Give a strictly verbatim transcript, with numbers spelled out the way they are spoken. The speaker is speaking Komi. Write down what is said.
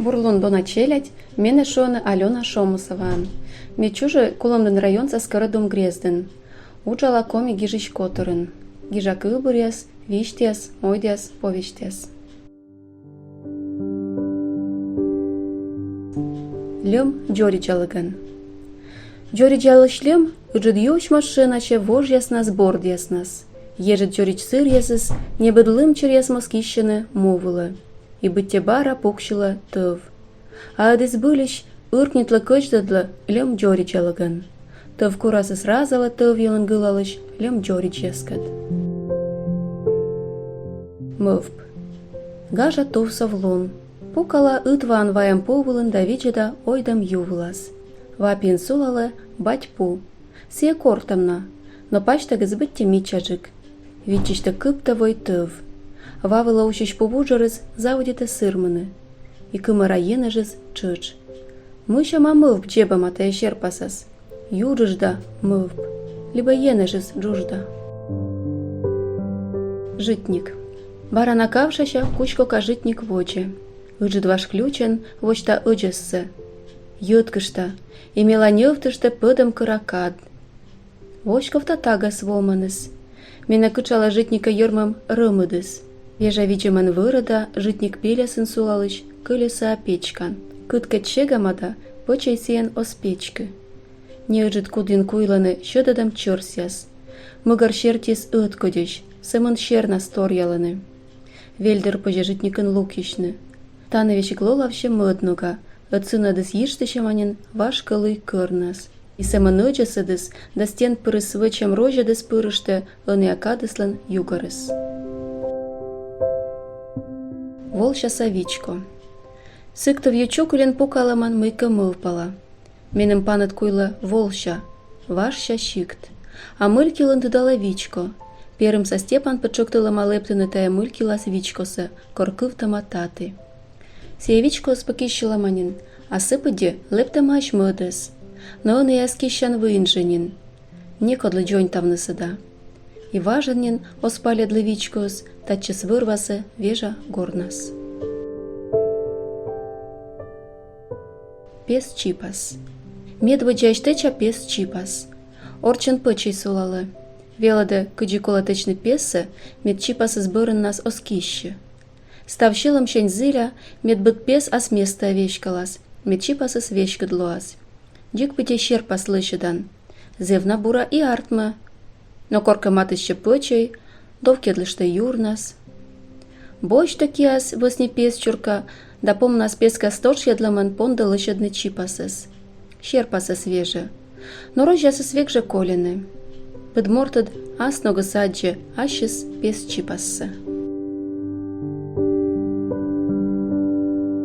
Бур лун, дона челядь. Менӧ шуӧны Алёна Шомысоваӧн. Ме чужи Кулӧмдін районса Скӧрӧдум грездын. Уджала «Коми гижысь» котырын. Гижа кывбуръяс, висьтъяс, ойдъяс, повестьяс. Льӧм дзоридзалігӧн. Дзоридзалысь льӧм ыджыд юсь моз шенасьӧ вожъяснас, бордъяснас. Еджыд дзоридз сыръясыс небыд лымчиръяс моз киссьӧны му вылӧ. И быттьӧ бара пуксьылӧ тӧв. А ӧд збыльысь ыркнитлӧ-кӧдздӧдлӧ льӧм дзоридзалігӧн. Тӧв курасыс разалӧ тӧв йылын гылалысь льӧм дзоридзьяскӧд. Мӧвп. Гажа тувсов лун. Пукала ытваӧн вайӧм пу вылын да видзӧда ойдӧм ю вылас. Ва пиын сулалӧ бать пу. Сійӧ кортӧм на, но пасьтӧгыс быттьӧ мичаджык. Виччысьтӧ кыптӧ вой тӧв. Ва вылӧ усьысь пу вуджӧрыс заводитӧ сырмыны. И кымӧра енэжыс тшӧтш. Мыйсяма мӧвп дзебӧма тайӧ серпасас? Ю джужда мӧвп, либӧ енэжыс джужда? Житник. Бара на кавшася кузь кока житник водзӧ. Ыджыд важ ключӧн восьта ӧдзӧссӧ. Йӧткышта, и мела ньӧвтыштӧ пӧдӧмкӧра кад. Воськовта тагӧс вомӧныс. Менӧ кытшалӧ житникӧ йӧрмӧм рӧмыдыс. Вежа видзӧмӧн вӧрӧда житник пельӧсын сулалысь кӧлесаа печкаӧн. Кыткӧть сегӧма да, пӧчӧй сійӧн оз печкы. Неыджыд кудйын куйлӧны сьӧдӧдӧм чӧрсъяс. Мыгӧр сертиыс ӧткодьӧсь, сӧмын сернас торъялӧны. Вель дыр позьӧ житникын лукйысьны. Тані весиг лолавсьӧ мӧд нога, ӧд сынӧдыс йиштысьӧма нин важ кӧлуй кӧрнас. И сӧмын ӧдзӧсӧдыс да стен пырыс вӧчӧм розьӧдыс пырыштӧ ӧнія кадыслӧн югӧрыс. Волсяса вичко. Сыктыв ю чукыльын пукалӧмӧн мыйкӧ мӧвпала. Меным паныд куйлӧ волся, важся сикт. А мылькйылын тыдалӧ вичко. Перымса Степан пӧ тшӧктылӧма лэптыны тайӧ мылькйылас вичкосӧ, кор кывтӧма таті. Сійӧ вичкоыс пӧ киссьылӧма нин, а сы пыдди лэптӧмаӧсь мӧдӧс. Но ӧнія эз киссян выйын жӧ нин. Некодлы дзоньтавнысӧ да. И важӧн нин оз палйӧдлы вичкоыс татчӧс вӧр-васӧ вежа горнас. Пес чипас. Медводдзаысь тэча пес чипас. Орччӧн пӧчӧй сулалӧ. Велӧдӧ, кыдзи колӧ тэчны пессӧ, мед чипасыс бӧрыннас оз киссьы. Став сьӧлӧмсянь зіля, мед быд пес ас местаӧ веськалас, мед чипасыс веськыд лоас. Дзик быттьӧ серпас лӧсьӧдан. Зэв на бура и артмӧ. Но коркӧ матыстчӧ пӧчӧй, довкйӧдлыштӧ юрнас. Босьтӧ киас вӧсни пес чурка да помнас пескас тошйӧдлӧмӧн пондӧ лӧсьӧдны чипасӧс. Серпасӧс вежӧ. Но розьясыс век жӧ кольӧны. Быд мортыд ас ногыс аддзӧ ассьыс пес чипассӧ.